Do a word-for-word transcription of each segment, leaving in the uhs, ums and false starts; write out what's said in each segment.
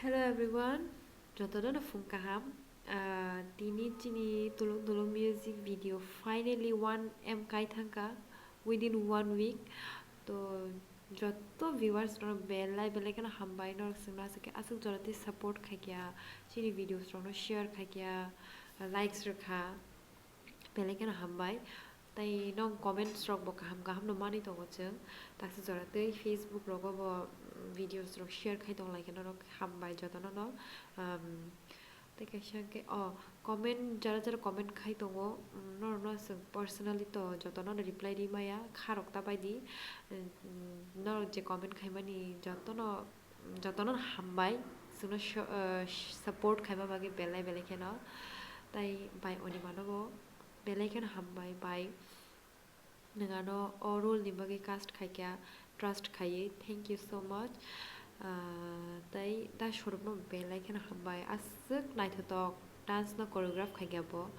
Hello everyone, jotono no phung kaham. Ah, tini chini tulung tulung music video finally one M kai thangka within one week. To joto viewers no belai belai kheno hambai, norok chwngno aswk khe aswk jora tei support khaikya, chini videos rokno share khaikya, likes rwkha. Belai kheno hambai. Tai nong comments rok bo kaham kaham no manwi tongo chwng. Taksa jora tei Facebook rogo bo, mm, videos rok share khai tong lai khe norok hambai jotono no. Um, tei kaisa hwnkhe, oh, comment jara jara comment khai tongo, mm, norok no chwng personally to jotono no reply ri maya, kha rok ta bai di. Mm, norok je comment khaimani jotono jotono hambai, chwngno so-, ah, support khaima bagwi belai belai kheno. Tai bai Onima no bo belai kheno hambai bai. Nwng ano o role ni bagwi cast khaikha, trust khaiwi, thank you so much. Ah, tai ta Swarup no belai kheno hambai, aswk naithotok dance no choreograph khaikha bo.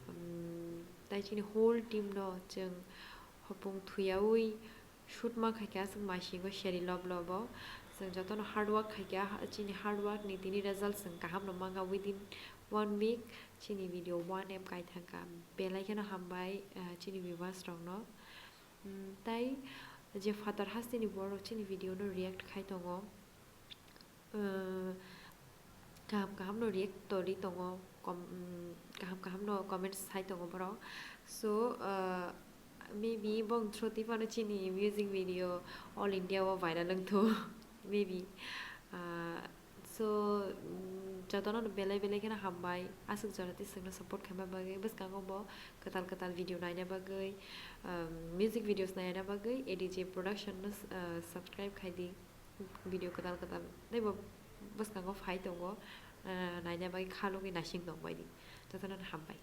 Um, tai chini whole team no chwng hopung thuyaui shoot ma khaikha, aswk maisingo seri lob lobo. Chwng jotono hard work khaikha, ha-, chini hard work ni tini result chwng kaham no mankha within one week. Chini video one M kai thangkha. Belai kheno hambai, ah, chini viewers rokno. Mm, tai je phatar hasteni borok chini video no react khai tongo. Uh, kaham kaham no react tori tongo, com-, mm, kaham kaham no comments sai tongo borok. So, uh, maybe bong through twi phano chini music video all India o viral wngthu, maybe. Uh, so, mm, jotono no belai belai kheno hambai, aswk jora tei chwngno support khaima bagwi, bwskango bo kwtal kwtal video naina bagwi, um, music videos naina bagwi A D J Production no, uh, subscribe khai di. Video kwtal kwtal tei bo bwskango phai tongo, ah, naina bagwi kha logwi naising tong bai di. Jotono no hambai.